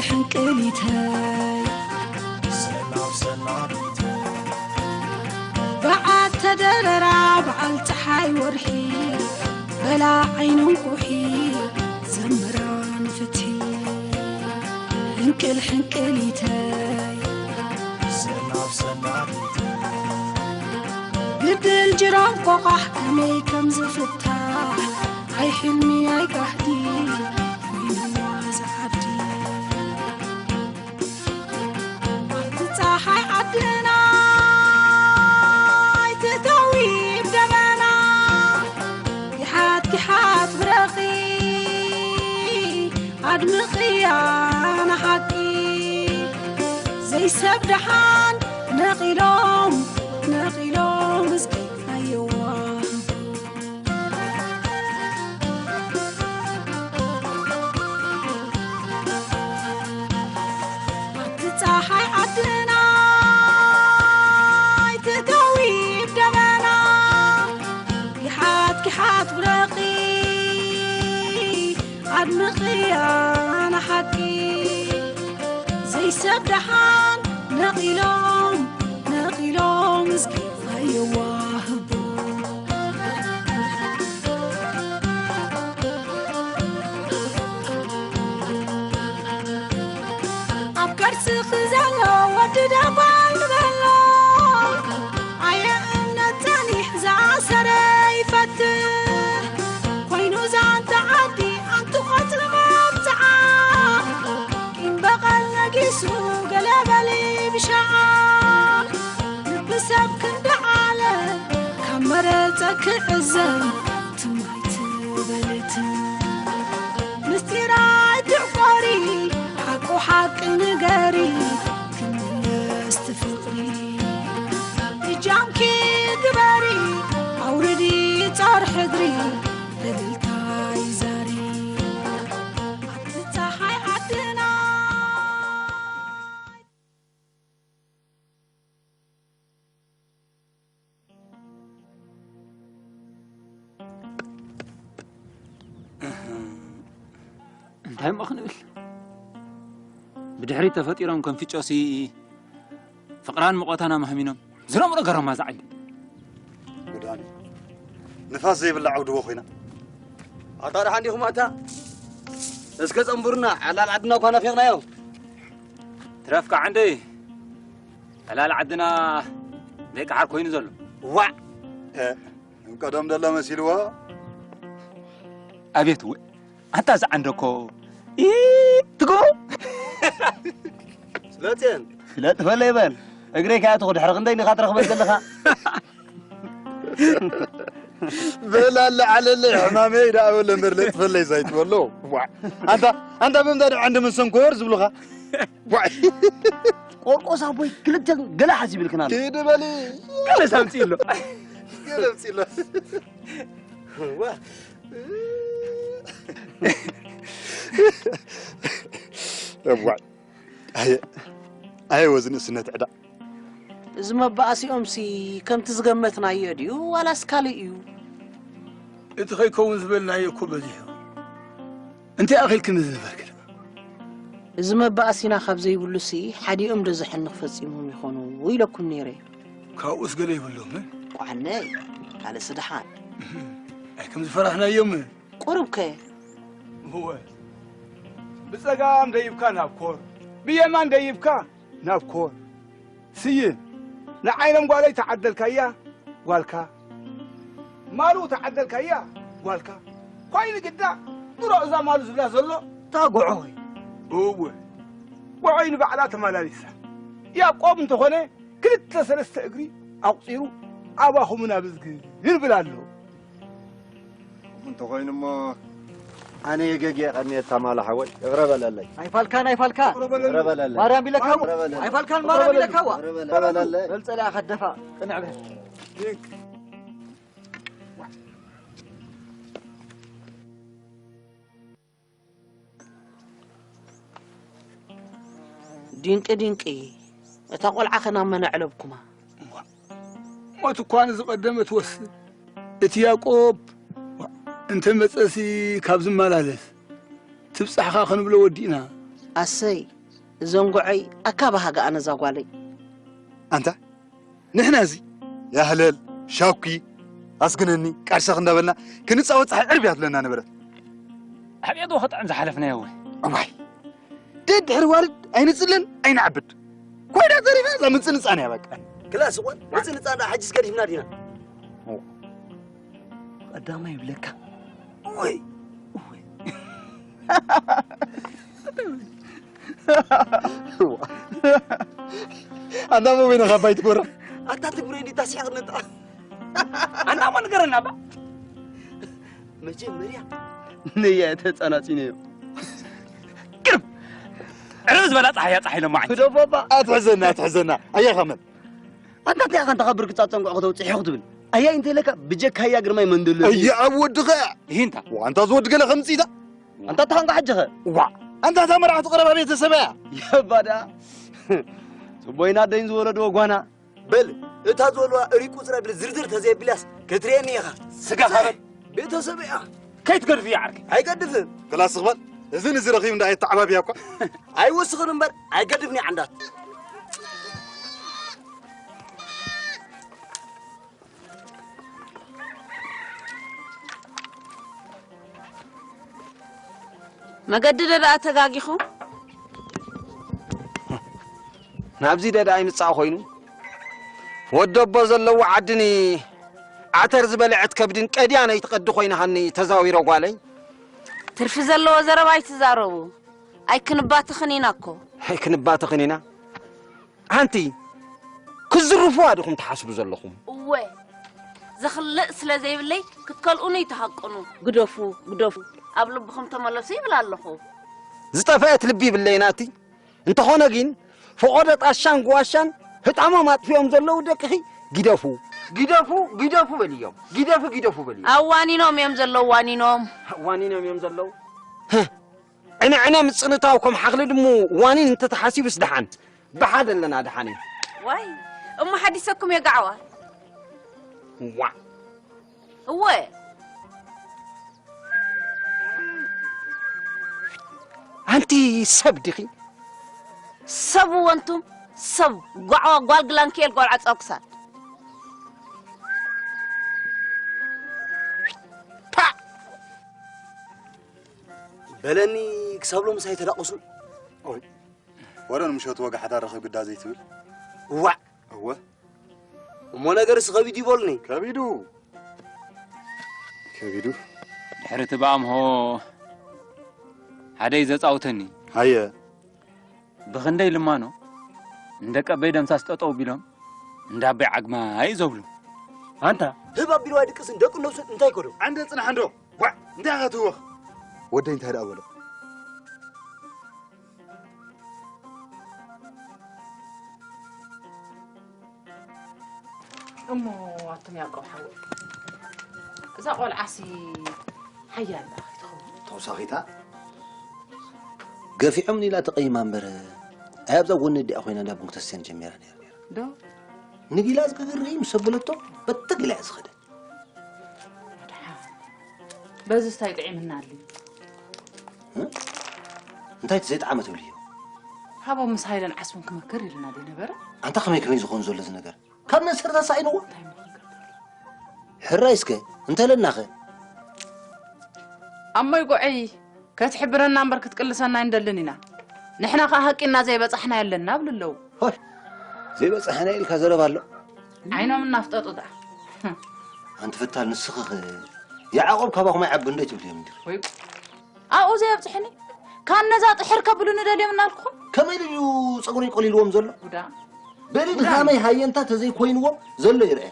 ሕንቅሊተይ ሰላም ሰላም በዓል ተደረራ በዓል ፀሓይ ወርሒ በላ ዓይኖም ኩሒ ዘምራን ፍትሒ ሕንቅል ሕንቅሊተይ ሰላም ሰላም ግድል ጅራም ቆቓሕ ከመይ ከም ዝፍታሕ ኣይ ሕልሚ ኣይ ጋህዲ ኮይንዋ ዝዓዲ ኣብቲ ፀሓይ ዓድና ኣይትእተዊ ብደበና ይሓት ይሓት ብረኺ ኣድምቕያ ንሓቂ ዘይሰብ ደሓን ነቒሎም ነቒሎም እስኪ ኣየዋህ ኣብቲ ፀሓይ ዓድና ኣይትእተዊ ብደበና ይሓት ይሓት ብረኺ ኣድምቕያ ንሓቂ ዘይሰብ ደሓን ነቒሎም ነቒሎም እስኪ ኣየዋህቦ ኣብ ከርስኺ ዘሎ ወዲ ደጓል ንበሎ ኣየ እምነት ጸኒሕ ዝኣሰረ ይፈትሕ ኮይኑ ዛንታ ዓዲ ኣንቲ ቆጽሊ መብጽዓ ቂም በቐል ነጊሱ ገለ በሊ ብሻዓ ልቢ ሰብ ክንዲ ዓለ ካብ መረጸ ክዕዘብ ትማይ ትበልት ምስጢር ኣይትዕቆሪ ሓቁ ሓቂ ንገሪ ክምለስ ትፍቕሪ እጃምኪ ግበሪ ኣውርዲ ጾር ሕድሪ እልልታ ይዛሪ ኣብቲ ፀሓይ ዓድና እንታይ እሞ ክንብል ብድሕሪት ተፈጢሮም ከም ፍጮሲ ፍቕራን ምቖታን ኣማህሚኖም ዝነብሩ ገረማ ዝዓይሉ ጉዳኒ ንፋስ ዘይብላ ዓውድቦ ኮይና ኣታ ደሓን ዲኹም ኣታ እስከ ጸንቡርና ዕላል ዓድና እኳ ናፊቕናዮ ትረፍ ከዓ እንደይ ዕላል ዓድና ደቂ ሓር ኮይኑ ዘሎ ዋዕ ቀደም ደላ መሲልዋ ኣቤት እወ ኣንታ ዝዓንደኮ ኢትጎ ስለጥየን ስለጥ ፈለ ይበል እግረይ ከኣትኹ ድሕሪ ክንደይ ኒኻ ትረኽበን ዘለኻ በል ኣለዓለለይ ሕማመይ ደኣ በሎ እምበር ለጥፈለይ ሳይትበሎ ኣንታ ኣንታ ብምንታይ ደኣ ዓንዲ ምን ሰንኮር ዝብሉኻ ቆርቆስ ኣቦይ ክልተ ገላ ሓዚ ይብልክና ኣሎ። ኪድ በሊ ገለ ሳምፂ ኣሎ ገለምፂሎ እዋይ ኣየ ኣየ ወዚ ንእስነት ዕዳ እዚ መባእሲኦምሲ ከምቲ ዝገመትናዮ ድዩ ዋላስ ካልእ እዩ? እቲ ከይከውን ዝበልናዮ እኮ በዚሑ። እንታይ ኣኺልክኒ ዝነበርኪ ደኣ? እዚ መባእሲና ካብ ዘይብሉሲ ሓዲኦም ዶ ዘሕንኽ ፈጺሞም ይኾኑ ኢለኩም ነይረ። ካብኡስ ገለ ይብሎምን? ቋዕነይ ካልእሲ ደሓን። ኣይ ከም ዝፈራሕናዮምን? ቁሩብ ከ እወ ብጸጋም ደይብካ ናብ ኮር ብየማን ደይብካ ናብ ኮር ስይን ንዓይኖም ጓለይ ተዓደልካያ ጓልካ ማሉ ተዓደልካያ ጓልካ ኮይኑ ግዳ ድሮ እዛ ማሉ ዝብላ ዘሎ እታ ጎዖ እዩ እወ ጎዖይ ንባዕላ ተመላሊሳ ያቆብ እንተኾነ ክልተ ሰለስተ እግሪ ኣቑጺሩ ኣባኹምን ኣብ እዝግን ይብል ኣሎ እንተኾይኑ እሞ ኣነ የገግየ ቀንየ እታ ማሉ ሓወይ እቕረ በለለይ። ኣይፋልካን ኣይፋልካን። እቕረ በለለይ። ማርያም ኢለካ እቕረ በለለይ። ኣይፋልካን ማርያም ኢለካ ዋ። እቕረ በለለይ። በል ጸሊኣ ከደፋ ቅንዕ በል። ዲንቂ ዲንቂ እታ ቆልዓ ከ ናብ መን ኣዕለብኩማ? ሞት እኳ ንዝቐደመ ትወስድ። እቲ ያቆብ እንተ መጸሲ ካብ ዝመላለስ ትብጻሕኻ ክንብሎ ወዲእና። ኣሰይ፣ እዞን ጉዐይ ኣካባሃጋ ኣነ እዛ ጓለይ። ኣንታ ንሕና እዚ ያህለል፣ ሻኩ፣ ኣስግነኒ፣ ቃሻኽ እንዳበልና ክንጻወት ጸሓይ ዕርብ እያ ትብለና ነበረት። ኣቤት ወኽጥዕም ዝሓለፍናዮ ወይ። እዋይ፣ ደድሕሪ ዋልድ ኣይንጽለል ኣይንዓብድ። ኮይና ተሪፋ እዛ ምጽንጻን እያ በቃ። ክላስ እዋን ምጽንጻን ደኣ ሕጂስ ገዲፍና ዲና? ቀዳማይ ይብለካ። ወይ፣ ወይ። ኣንታ በበይነ ካብ ባይ ትጎራ። ኣታ ትግብረ እንዲ ታስያቕ ነጣ። ኣንታ እሞ ንገረና እባ። መጀመርያ ንየ ተጸናጺነዮ። ግርም! ዕርብ ዝበላ ጸሓያ ጸሓይ ለማዓት። ግደፎ እባ። ኣትሕዘና፣ ኣትሕዘና። ኣያ ኸመን። ኣንታ እንታይ ኢኻ እንተ ካብ ብርግጻ ጸንቁዕ ከተውጽእ ኢኹ ትብል? ኣያ እንተ ኢለካ ብጀካ ኣያ ግርማይ መንደሎ እዩ። ኣያ ኣብ ወድኸ። ይሂንታ። ዋንታ ዝወድ ገለ ከምጽኢታ። ኣንታ ተኻንካ ሕጂ ኸ? ዋ፣ ኣንታ እታ መርዓቱ ቀረባ ቤተሰበያ። የባዳ። ጽቦይና ደይን ዝወለድዎ ጓና። በል፣ እታ ዝበልዋ እሪ ቁጽራ ብል ዝርዝር ተዘየብልያስ ክትርእየኒ ኢኻ። ስጋ ኻበል። ቤተሰበያ። ከይትገድፍ እያ ዓርከይ። ኣይገድፍን። ክላስ ኽበል። እዚ ንዚ ረኺብ እንዳ ኣይተዓባብያ እኳ። ኣይወስኽን እምበር ኣይገድፍን እያ ዓንዳት። መገዲ ዶ ደኣ ተጋጊኹ? ናብዚ ዶ ደኣ ይምጻእ ኮይኑ? ወደቦ ዘለዎ ዓድኒ ዓተር ዝበልዐት ከብድን ቀድያ ነይትቐዲ ኮይንኻኒ ተዛዊሮ ጓለይ። ትርፊ ዘለዎ ዘረባ ኣይትዛረቡ። ኣይክንባትኽን ኢና እኮ። ኣይክንባትኽን ኢና? ሓንቲ ክዝርፉዋ ዲኹም ትሓስቡ ዘለኹም? እወ፣ ዘኽልእ ስለ ዘይብለይ ክትከልኡኒ ይትሃቅኑ። ግደፉ፣ ግደፉ፣ ኣብ ልብኹም ተመለሱ ይብል ኣለኹ። ዝጠፈአት ልቢ ይብለይ ናቲ። እንተኾነ ግን፣ ፈቖዶ ጣሻን ጓሻን ህጣሞም ኣጥፊኦም ዘለዉ ደቅኺ ግደፉ። ግደፉ፣ ግደፉ በልዮም። ግደፉ፣ ግደፉ በልዮም። ኣዋኒኖም እዮም ዘለዉ፣ ዋኒኖም። ዋኒኖም እዮም ዘለዉ። ህህ፣ ዕነ ዕነ ምጽንታው ከም ሓኽሊ ድሙ ዋኒን እንተተሓሲቡስ ደሓን። ብሓደ ኣለና ደሓን እዩ። ዋይ፣ እሞ ሓዲሰኩም የጋዕዋ። ዋ። እወ። ኣንቲ ሰብ ዲኺ? ሰብ እወ እንቱም፣ ሰብ ጓዕዋ ጓል ግላንኪኤል ጓል ዓጻው ክሳድ። ፓ! በለኒ ክሳብ ሎምስ ኣይተዳቐሱን። ኦይ፣ ወረ ንምሸት ወጋ ሓዳር ረኸብ ግዳ ዘይትብል። እዋዕ! እወ። እሞ ነገርስ ከቢዱ ይበሉኒ። ከቢዱ። ከቢዱ። ድሕሪ እቲ ብኣምሆ ሓደ እዩ ዘጻውተኒ። ሃየ። ብኽንደይ ልማኖ፣ እንደቀበይ ደምሳስ ጠጠው ቢሎም፣ እንዳበይ ዓግማ እዩ ዘብሉ። ኣንታ። ህብ ኣቢልዋ ድቅስን ደቂ ነብሱን እንታይ ከዶ? ዓንደ ጽናሕ እንዶ። ጓዕ፣ እንታይ ኢኻ ትህወኽ? ወደይ እንታይ ደኣ በሎ? እሞ ኣቱም ያዕቆብ ሓወይ፣ እዛ ቆልዓሲ ሓያል ደኣ ከይትኸውን? ተወሳኺታ ገፊዖምኒ ኢላ ተቐይማ እምበር፣ ኣይ ኣብዛ ጎኒ ኣዲኣ ኮይና እንዳ ቡን ክተስቴን ጀሚራ ነይራ ነይራ። ዶ? ንጊላዝ ክግርይ ምስ ኣበለቶ፣ በቲ ጊላ እያ ዝኸደት። መድሓን። በዚ ስታይ ጥዒምና ኣልዩ። እ? እንታይ እቲ ዘይጠዓመ ትብልዮ? ሃቦም ምስ ሃይለን ዓስብን ክመክር ኢልና ዘይነበረ? ኣንታ ከመይ ከመይ ዝኾን ዘሎ እዚ ነገር? ካብ መሰርታ ሳኢንዎ? እንታይ እሞ ክንገብር? ሕራይ እስከ፣ እንተለናኸ? ኣሞይ ጉዐይ፣ ከትሕብረና እምበር ክትቅልሰና ኣይንደልን ኢና። ንሕና ከኣ ሃቂና ዘይበጻሕና የለና እብሉ ኣለዉ። ሆይ፣ ዘይበጻሕና ኢልካ ዘረባ ኣሎ? ዓይኖም እናፍጠጡ ደኣ። ኣንቲ ፈታል፣ ንስኺ ኸ ያዕቆብ ካባኹም ኣይዓብን ዶ ኣይትብልዮም እንዲኺ? ወይ ኣብኡ ዘየብጽሑኒ። ካብ ነዛ ጥሕር ከብሉኒ ደልዮም እናልኩኹም። ከመይ ኢሉ እዩ ጸጉረይ ቆሊልዎም ዘሎ? ጉዳ። በሊ ጉዳ። ድኻመይ ሃየንታ ተዘይኮይንዎም ዘሎ ይርአ።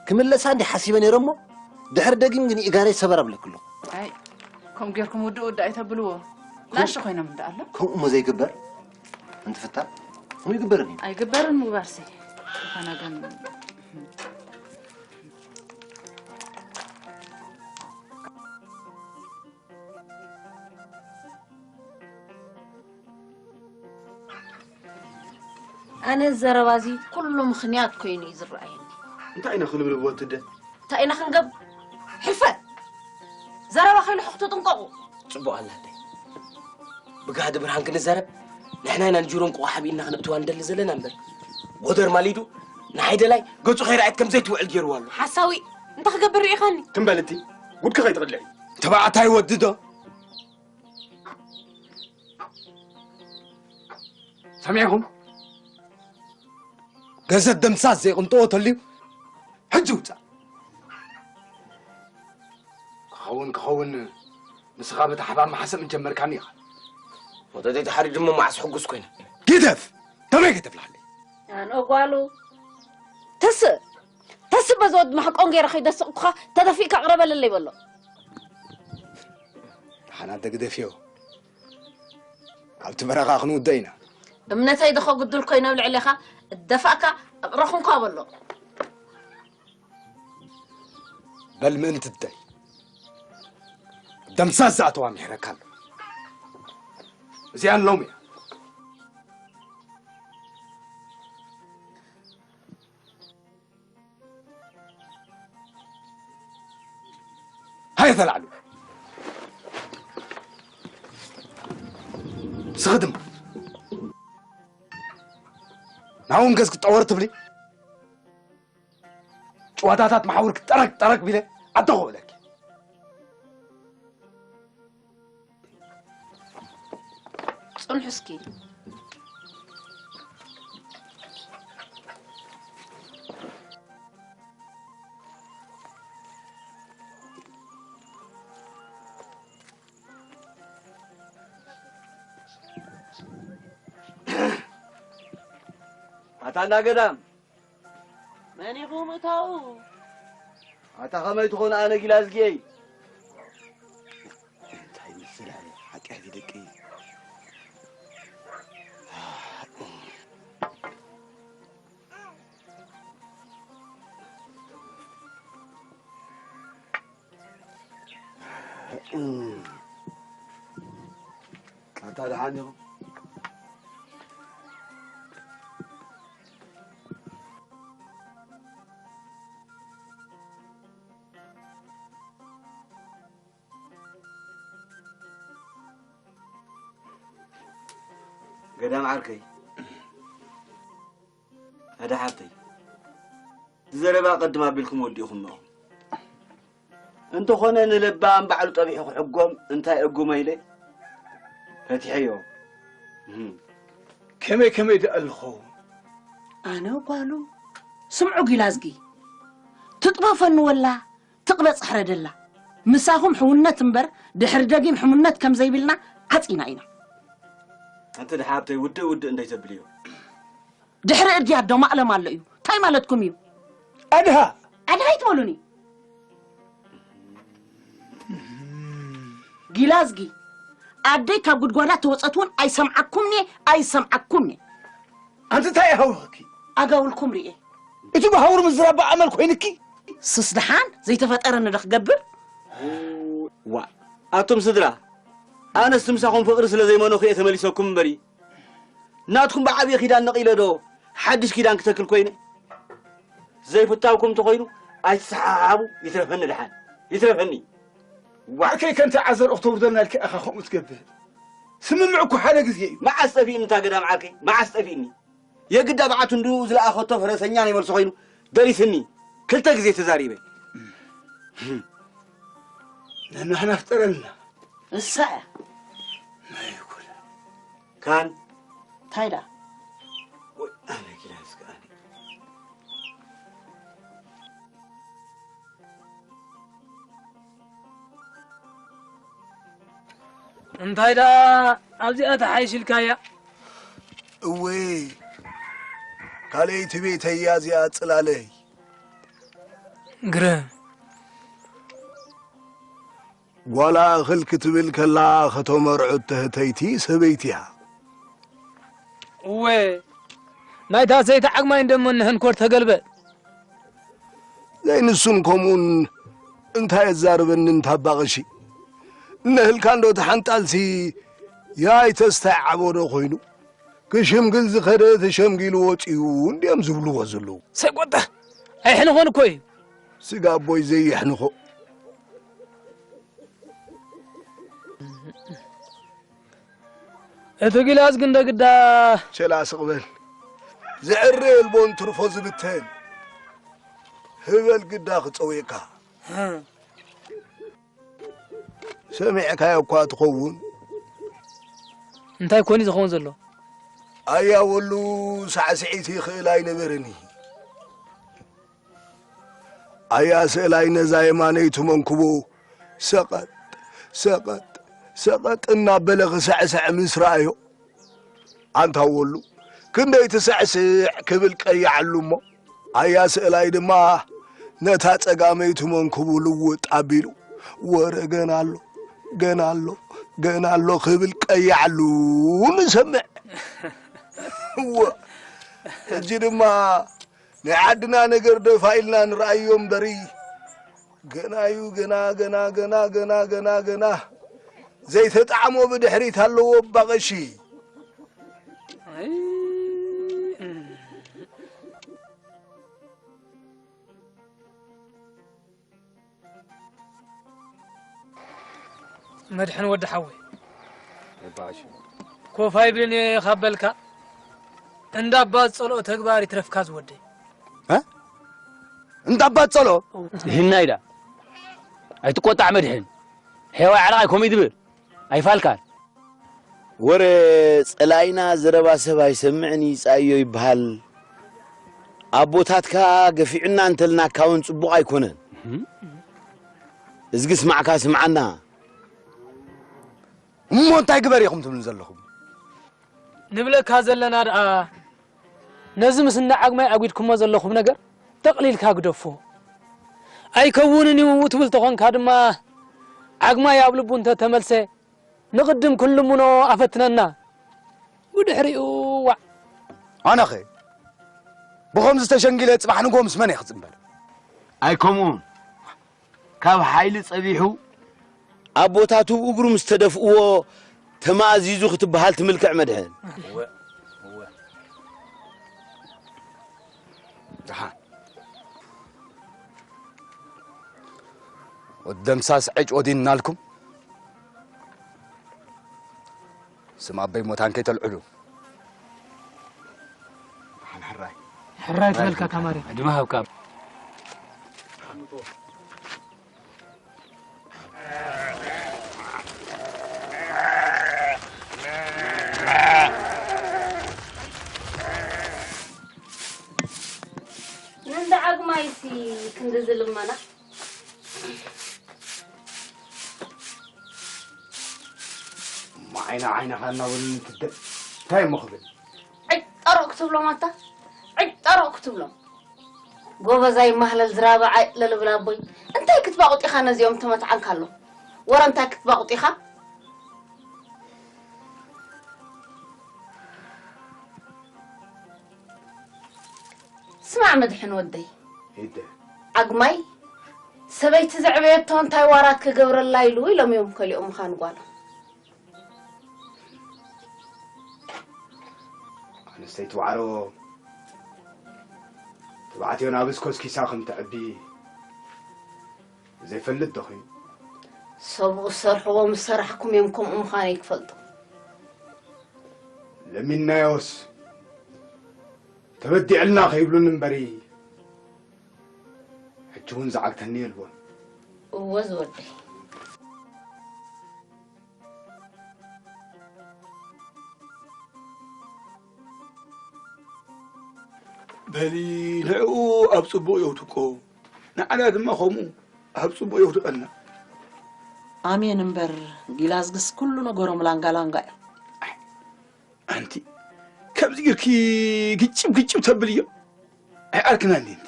ክምለሳ እንዲ ሓሲበ ነይረ እሞ፣ ድሕሪ ደጊም ግን ኢጋረይ ሰበር ኣብለኪ ኣለኹ። ኣይ፣ ከምኡ ጌርኩም ውድእ ውድእ ኣይተብልዎ። ንኣሽቱ ኮይኖም እንዳ ኣሎ። ከምኡ እሞ ዘይግበር? ኣንቲ ፈታል፣ ከምኡ ይግበርን እዩ። ኣይግበርን ምግባርሲ። ዝኾነ ግን ኣነ ዘረባ እዚ ኩሉ ምኽንያት ኮይኑ እዩ ዝረኣየኒ። እንታይ ኢና ክንብል ብወትደ? እንታይ ኢና ክንገብ-? ሕልፈት! ዘረባ ከይልሕኹ ተጥንቀቑ። ጽቡቕ ኣላተይ። ብጋህዲ ብርሃን ክንዛረብ፣ ንሕና ኢና ንጅሮም ቆቋ ሓቢእና ክነእትዋ ንደሊ ዘለና እምበር፣ ጎደር ማሊዱ ንሓይደላይ ገጹ ከይረኣየት ከም ዘይትውዕል ገይርዋ ኣሎ። ሓሳዊ፣ እንታይ ክገብር ርኢኻኒ? ትም በል እቲ፣ ጉድኪ ከይትቕልዒ። ተባዕታይ ወዲ ዶ? ሰሚዕኹም? ገዘት ደምሳስ ዘይቕንጥዎ ተልዩ፣ ሕጂ ውጻእ። ክኸውን ክኸውን፣ ንስኻ በታ ሓባር መሓሰብ ምጀመርካኒ ኢኻ። ወደደይ ተሓሪዱ እሞ መዓስ ሕጉስ ኮይነ? ግደፍ! ከመይ ከተፍልሓለይ? ኣነ ጓሉ። ተስእ! ተስእ በዚ ወዲ ማሕቆን ገይረ ከይደስቕኩኻ ተደፊእካ ቅረበለለይ በሎ። ሓና ተግደፍዮ። ኣብቲ በረኻ ክንውደ ኢና። እምነተይ ድኸ ጉዱል ኮይነ ኣብ ልዕሌኻ እደፋእካ እቕረኹንኳ በሎ። በል ምእንቲ እደይ። ደምሳስ ዝኣተዋ ምሕረካ ኣሎ። እዚኣን ሎም እያ። ሃየ ተላዕሉ። ስኺ ድማ ናውን ገዝ ክጠወር ትብሊ? ጨዋታታት መሓውር ክጠረግ ጠረግ ቢለ ዓደኹ እብለኪ። ጽንሑ እስኪ። ኣታ እንዳ ገዳም፣ መን ኢኹም እታዉ? ኣታ ኸመይ ትኾኑ ኣነ ጊላዝጌይ? እንታይ ይመስል ኣነ ሓቂ ሕዚ ደቂ። ኣታ ደሓን ኢኹም? ገዳም ዓርከይ፣ ኣደ ሓብተይ፣ እቲ ዘረባ ቀድም ኣቢልኩም ወዲእኹሞ። እንተኾነ ንለባም ባዕሉ ጠቢሑ ክሕጎም እንታይ እጉሞ ኢለ ፈቲሐዮ። እህም። ከመይ ከመይ ደኣ ኣለኹ? ኣነ ጓሉ፣ ስምዑ ጊላዝጊ፣ ትጥበፈኒ ወላ ትቕበጽ ሕረደላ። ምሳኹም ሕውነት እምበር ድሕሪ ደጊም ሕውነት ከም ዘይብልና ዓጺና ኢና። ኣንቲ ደሓብተይ ውድእ ውድእ እንደይተብልዮ። ድሕሪ እድያት ዶ ማእለም ኣሎ እዩ? እንታይ ማለትኩም እዩ? ኣድሃ! ኣድሃ ኣይትበሉኒ። ጊላዝጊ፣ ኣደይ ካብ ጉድጓዳ ተወጸት እውን ኣይሰምዓኩምኒ፣ ኣይሰምዓኩምኒ። ኣንቲ እንታይ ይሃውኽኪ? ኣጋውልኩም ርኤ። እቲ ብሃውር ምዝራብ ኣመል ኮይንኪ? ስስ ደሓን ዘይተፈጠረ ንዶ ክገብር? ዋ፣ ኣቱም ስድራ፣ ኣነስ ምሳኹም ፍቕሪ ስለ ዘይመነኹ እየ ተመሊሰኩም እምበሪ። ናትኩም ብዓብዪ ኪዳን ነቒለ ዶ ሓድሽ ኪዳን ክተክል ኮይነ? ዘይፍታውኩም እንተኾይኑ ኣይትሰሓሓቡ፣ ይትረፈኒ ደሓን፣ ይትረፈኒ። ዋ። ዓርከይ ከምቲ ዓዘር እኽተውርደልና ኢልካ ኢኻ ከምኡ ትገብር። ስምምዕ እኮ ሓደ ግዜ እዩ። መዓስ ጠፊእኒ እታ ገዳም ዓርከይ? መዓስ ጠፊእኒ? የግዳ ብዓቱ እንድኡ ዝለኣኸቶ ፈረሰኛ ናይ መልሲ ኮይኑ ደሪስኒ። ክልተ ግዜ ተዛሪበ። ነናህና ፍጠረልና። እሳ እያ። ናይ ጉድ። ካን እንታይ ደኣ? ወይ ኣነ ኪዳን እስከ ኣነ። እንታይ ደኣ ኣብዚኣ ተሓይሽልካያ? እወ፣ ካልኣይቲ ቤተይ እያ እዚኣ ጽላለይ። ግረ። ጓላ እኽል ክትብል ከላ ኸተመርዑት ትህተይቲ ሰበይቲ እያ። እወ፣ ናይታ ሰይቲ ዓግማይ እንደሞ ንህንኮር ተገልበጥ። ዘይንሱን ከምኡን እንታይ ኣዛርበኒ እንታ ኣባ ቐሺ? እነህልካ እንዶ ተሓንጣልሲ ያይ ተስታይ ዓቦዶ ኮይኑ? ክሽምግል ዝኸደ ተሸምጊሉ ወጺኡ እንድዮም ዝብልዎ ዘለዉ። ሰይ ቆጣ! ኣይሕንኾን እኮ እዩ። ስጋ ኣቦይ ዘይሕንኾ። እቲ ጊላስ ግን ደግዳ ቸላ ስቕ በል። ዝዕረ የልቦን ትርፎ ዝብተን። ህበል ግዳ ክጸውየካ። ሰሚዕካዮ እኳ ትኸውን። እንታይ ኮን እዩ ዝኸውን ዘሎ? ኣያ ወሉ ሳዕስዒት ይኽእል ኣይነበርን እዩ። ኣያ ስእላይ ነዛ የማነይቲ መንኩቡ ሰቐጥ ሰቐጥ ሰቐጥ እናበለ ክስዕስዕ ምስ ረኣዮ፣ ኣንታ ወሉ ክንደይ ትስዕስዕ ክብል ቀይዓሉ እሞ፣ ኣያ ስእላይ ድማ ነታ ጸጋመይቲ መንኩቡ ልውጥ ኣቢሉ፣ "ወረ ገና ኣሎ፣ ገና ኣሎ፣ ገና ኣሎ" ክብል ቀይዓሉ ንሰምዕ። እወ፣ ሕጂ ድማ ናይ ዓድና ነገር ደፋ ኢልና ንረኣዮ እምበሪ፣ ገና እዩ፣ ገና፣ ገና፣ ገና፣ ገና፣ ገና፣ ገና ዘይተጣዕሞ ብድሕሪት ኣለዎ እባ ቀሺ። ኣይ፣ መድሕን ወዲ ሓወይ፣ እባሽ። ኮፍ ኣይብልን እየ ካብ በልካ፣ እንዳ ኣባ ጸልኦ ተግባር ይትረፍካ ዝወደይ። እ? እንዳ ኣባ ጸልኦ? ይህናይዳ። ኣይትቆጣዕ መድሕን። ሄዋይ ዓለቓይ ኮሚት ብር። ኣይፋልካን። ወረ ጸላኢና ዘረባ ሰብ ኣይሰምዕን ይጻዮ ይበሃል። ኣቦታትካ ገፊዑና እንተልናካ እውን ጽቡቕ ኣይኮነን። እህም። እዝጊ ስማዕካ ስምዓና። እሞ እንታይ ግበር ኢኹም ትብሉ ዘለኹም? ንብለካ ዘለና ደኣ፣ ነዚ ምስ እንዳ ዓግማይ ኣጒድኩሞ ዘለኹም ነገር፣ ጠቕሊልካ ግደፎ። ኣይከውንን እዩ ትብል ተኾንካ ድማ፣ ዓግማይ ኣብ ልቡ እንተ ተመልሰ፣ ንቕድም ክንልምኖ ኣፈትነና። ብድሕሪኡ፣ ዋዕ። ኣነኸ፣ ብኸምዚ ተሸንጊለ ጽባሕ ንግሆ ምስ መን እየ ክጽንበር? ኣይከምኡን። ካብ ሓይሊ ጸቢሑ ኣቦታቱ ብእግሩ ምስ ተደፍእዎ ተማእዚዙ ክትበሃል ትምልክዕ መድሕን። እወ፣ እወ። ደሓን። ወዲ ደምሳስ ዕጭ ወዲንናልኩም። ስም ኣበይ ሞታን ከይተልዕሉ። ደሓን ሕራይ። ሕራይ ትበልካ ካማሪ። ዕድመ ሃብካ። ንእንዳ ዓግማይሲ ክንዲ ዝልመና። እሞ ዓይና ዓይንኻ እናበሉኒ ትደ-፣ እንታይ እሞ ክብል? ዕይ፣ ጠርቕ ክትብሎም ኣታ። ዕይ፣ ጠርቕ ክትብሎም። ጎበዛይ ማህለል ዝራበ ዓይ ለልብል ኣቦይ። እንታይ ክትባቑጥ ኢኻ ነዚኦም ትመትዓን ካሎ? ወረ እንታይ ክትባቑጥ ኢኻ? ስማዕ መድሕን ወደይ። ኢደ። ዓግማይ፣ ሰበይቲ ዘዕበየቶ እንታይ ዋራት ክገብረላ ኢሉ ኢሎም እዮም ከሊኦም ምዃን ጓሎም። ኣንስተይቲ ዋዕሮ ተባዕትዮ ናብ እስኮስኪሳ ከም ተዕቢ ዘይፈልጥ ዶ ኮይኑ? ሰብኡ ዝሰርሕዎ ምስ ሰራሕኩም እዮም ከምኡ ምዃነይ ክፈልጡ። ለሚንናዮስ ተበዲዕልና ከይብሉኒ እምበሪ፣ ሕጂ እውን ዝዓግተኒ የልቦን። እወ ዝወደይ። በሊ ንዕኡ ኣብ ጽቡቕ የውድቆ፣ ንዓና ድማ ከምኡ ኣብ ጽቡቕ የውድቀና። ኣሜን እምበር፣ ጊላዝግስ ኩሉ ነገሮም ላንጋ ላንጋ እዩ። ኣይ፣ ኣንቲ ከምዚ ኢልኪ ግጭብ ግጭብ ተብልዮ ኣይኣርክናን እንቲ።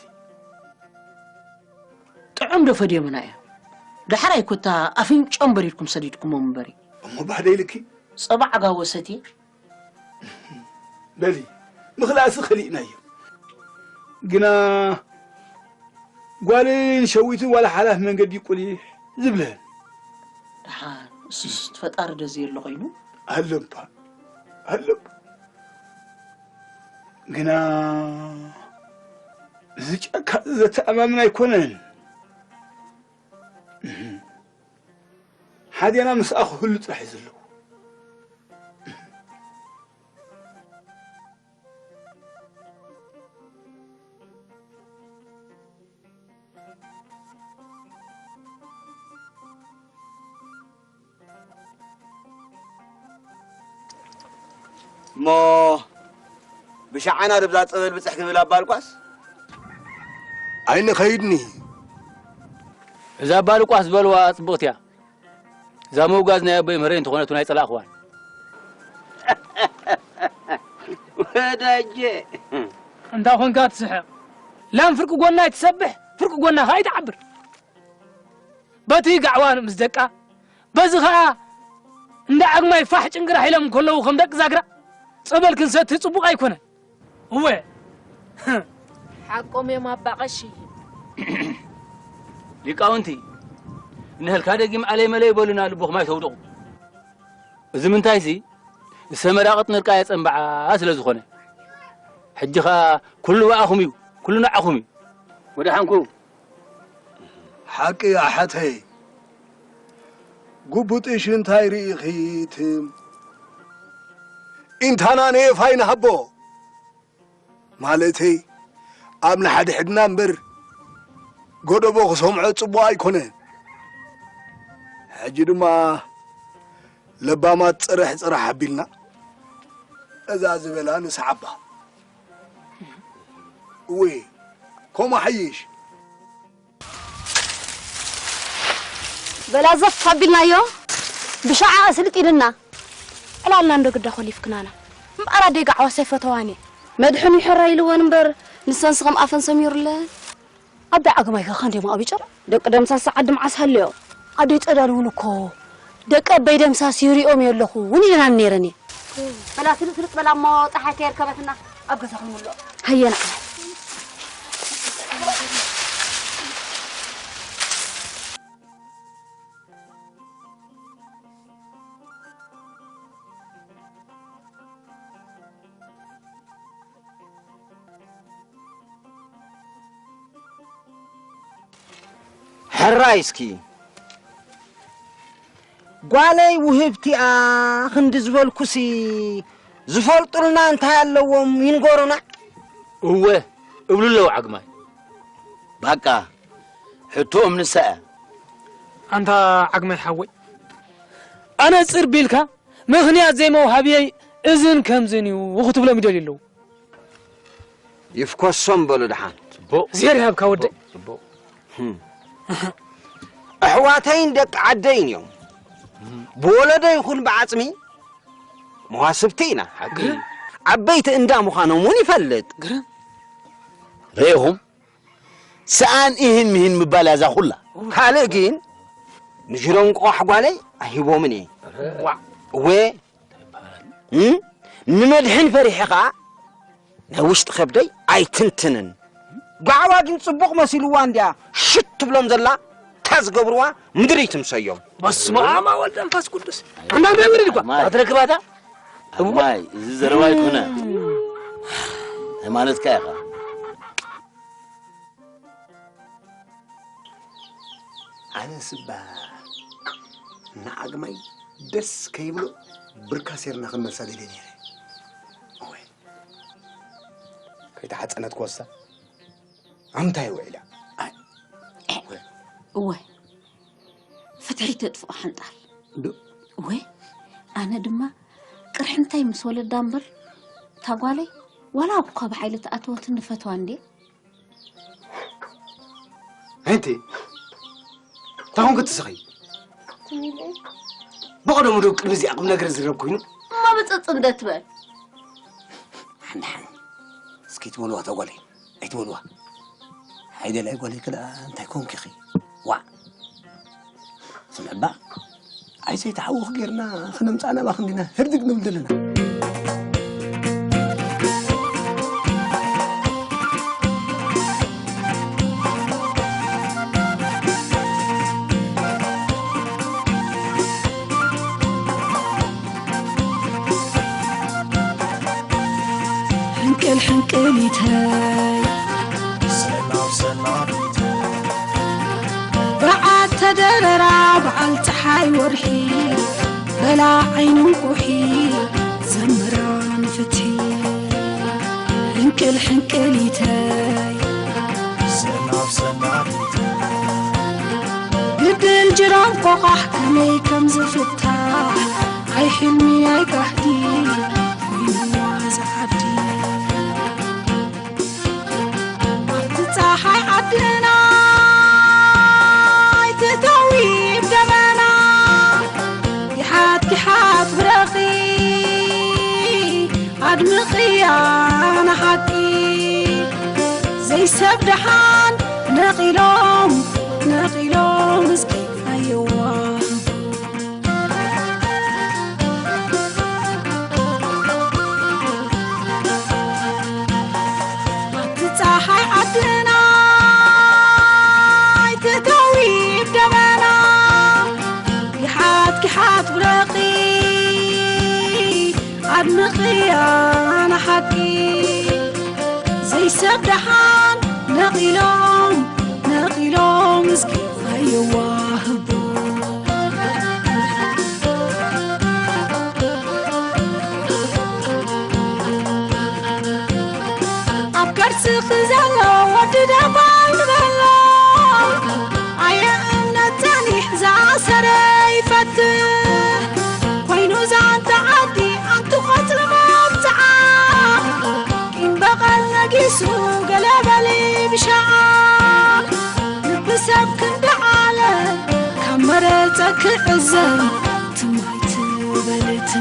ጥዑም ዶ ፈድዮምና እዮም? ዳሕራይ ኮታ ኣፍንጭኦም በሪድኩም ሰዲድኩሞም እምበሪ። እሞ ባህደ ኢልኪ? ጸባ ዓጋዎ ሰትየ። በሊ፣ ምኽላእሲ ከሊእናዮ። ግና ጓልን ሸዊትን ዋላ ሓላፍ መንገዲ ቁሊሕ ዝብለን። ደሓን፣ እሱስ እቲ ፈጣሪ ደዝየ ኣሎ ኮይኑ። ኣለምባ፣ ኣለምባ። ግና እዚ ጫካ ዘተኣማምን ኣይኮነን። ሓዴና ምስኣ ክህሉ ጥራሕ እዩ ዘለዎ። እሞ ብሻዓና ድብዛ ጸበል ብጽሕ ክብል ኣባልቋስ? ኣይንኸይድኒ። እዛ ኣባልቋስ ዝበልዋ ጽብቕቲ እያ። እዛ ምውጋዝ ናይ ኣቦይ ምህረይ እንተኾነት እውን ኣይጸላእኽዋን። ወዳጄ። እንታይ ኾንካ ትስሕቕ? ላም ፍርቂ ጎና ኣይትሰብሕ፣ ፍርቂ ጎና ኸኣ ኣይትዓብር። በቲ ጋዕዋ ምስ ደቃ፣ በዚ ኸኣ እንዳ ዓግማይ ፋሕ ጭንግራሕ ኢሎም እንከለዉ ከም ደቂ ዛግራ ጸበል ክንሰቲ ጽቡቕ ኣይኮነን። እወ። ሓቆም እዮም ኣባ ቀሺ። ሊቃውንቲ፣ እንሀልካ ደጊም ኣለይ መለይ በሉና ልቦኹም ኣይተውድቑ። እዚ ምንታይሲ፣ ዝሰመረ ቅጥኒ እርቃ የጸንብዓ ስለ ዝኾነ። ሕጂ ኸኣ ኩሉ ብኣኹም እዩ፣ ኩሉ ንዓኹም እዩ። ወደሓንኩም። ሓቂ ኣሓተይ። ጉቡጥሽ እንታይ ርኢኺ ትም? ኢንታና ነየፋይ ንሃቦ። ማለተይ፣ ኣብ ንሓድሕድና እምበር፣ ጎደቦ ክሰምዖ ጽቡቕ ኣይኮነን። ሕጂ ድማ ለባማት ጽርሕ ጽርሕ ኣቢልና፣ እዛ ዝበላ ንስዓባ። እወ፣ ከምኡ ሓይሽ። በላ ዘፍ ኣቢልናዮ፣ ብሻዓ ኣስልጥ ኢልና። ዕላልና እንዶ ግዳ ኮሊፍክናና። እምበኣር ኣደይ ጋዕዋስ ኣይፈተዋን እየ። መድሕኑ ይሕራ ኢልወን እምበር፣ ንሰንስ ከም ኣፈን ሰሚሩለን። ኣደ ዓግማይ ከ ከንደይ መቓቢጨ? ደቂ ደምሳስ ዓዲ መዓስ ሃልዮ? ኣደይ ጸዳል እውን እኮ፣ ደቂ ኣበይ ደምሳስ ይሪኦም እየ ኣለኹ እውን ኢለናን ነይረን እየ። በላ ስልጥ ስልጥ በላ እሞ ጸሓይ ከየርከበትና ኣብ ገዛ ክንውልኦ። ሃየ ንዓ። ሕራይ እስኪ ጓለይ ውህብቲኣ ክንዲ ዝበልኩሲ ዝፈልጡልና እንታይ ኣለዎም ይንገሩና። እወ እብሉ ኣለዉ ዓግማይ። ባቃ ሕቶኦም ንሳ እያ። ኣንታ ዓግማይ ሓወይ ኣነ ጽር ቢልካ ምኽንያት ዘይመውሃብየይ እዝን ከምዝን እዩ ክትብሎም ይደልዩ ኣለዉ። ይፍኮሶም በሉ ደሓን። ጽቡቕ። ዜር ይሃብካ ወደይ። ጽቡቕ። ህም። ኣሕዋተይን ደቂ ዓደይን እዮም። ብወለዶ ይኹን ብዓጽሚ መዋስብቲ ኢና። ሓቂ። ዓበይቲ እንዳ ምዃኖም እውን ይፈልጥ። ግርም። ርኢኹም? ሰኣን ኢህን ሚህን ምባል እያ እዛ ኩላ። ካልእ ግን ንጅሮም ቆሕ ጓለይ ኣይህቦምን እየ። ዋዕ። እወ። እም? ንመድሕን ፈሪሐ ኸኣ ናይ ውሽጢ ከብደይ ኣይትንትንን። ጋዕዋ ግን ጽቡቕ መሲልዋ እንድያ ሽት ትብሎም ዘላ፣ እታ ዝገብርዋ ምድሪ ትምሰዮም። በስመ ኣብ ወወልድ ወመንፈስ ቅዱስ። ኣንዳ እንታይ ወሪድ እኳ? ማይ። ኣትረክባታ? ማይ፣ እዚ ዘረባ ኣይኮነ። ሃይማኖትካ ኢኻ። ኣነ ስባ ንዓግማይ ደስ ከይብሎ ብርካ ሴርና ክንመልሳ ደልየ ነይረ። እወ። ከይተሓጸነት ክወሳ ኣምታይ ውዒላ? ኣይ፣ እወ። ፍትሒ ተጥፍኦ ሓንጣል። ዶ? እወ። ኣነ ድማ ቅርሕንተይ ምስ ወለዳ እምበር፣ እታ ጓለይ ዋላ እኳ ብሓይሊ ተኣተወትኒ ፈትዋ እንድየ። ኣንቲ፣ እንታይ ኮንኪ ትስኺ? ትም ኢለ። ብቐደሙ ዶ ቅድሚ እዚኣ ቁም ነገር ዝረብ ኮይኑ? እሞ ብጽጽ እንደ ትበል። ሓን ሓን። እስኪ ትበልዋ እታ ጓለይ። ኣይትበልዋ። ሓይደላይ ጓለይ ክልኣ እንታይ ኮንኪ ኢኺ? ዋዕ። ስምዕባ፣ ኣይሰይ ተሓውኽ ጌርና ክነምጽኣ ናባኽ እንዲና ህርድግ ንብል ዘለና። ሕንቅል ሕንቅሊተይ ሰላም ሰላም በዓል ተደረራ በዓል ፀሓይ ወርሒ በላ ዓይኑ ቁሒ ዘምራ ንፍትሒ ሕንቅል ሕንቅሊተይ ሰላም ሰላም ግድል ጅራም ቆቓሕ ከመይ ከም ዝፍታሕ ኣይ ሕልሚ ኣይ ጋህዲ ወይ መዋዛ ዓዲ። ኣብቲ ጸሓይ ዓድና ኣይትእተዊ ብደመና፣ ጊሓት ጊሓት ብረኺ ኣድምቕያ ንሓቂ። ዘይሰብ ደሓን ነቒሎም ነቒሎም እስኪ ኣየዋ። ኣብቲ ጸሓይ ዓድና ኣይትእተዊ ደመና፣ ጊሓት ጊሓት ብረኺ ኣድምቕያ ንሓቂ። ዘይሰብ ደሓን ነቒሎም ነቒሎም እስኪ ኣየዋህቡ። ኣብ ከርስኺ ዘሎ ወዲ ደባል ንበሎ፣ ኣየ እምነት ጸኒሕ ዝኣሰረ ይፈትሕ። ኮይኑ ዛንታ ዓዲ ኣንቲ ቆጽሊ መብጽዓ፣ ቂም በቐል ነጊሱ ገለ በሊ ብሻዓ። ልቢ ሰብ ክንዲ ዓለም ካብ መረጸ ክዕዘብ ትምክሕቲ በልቲ።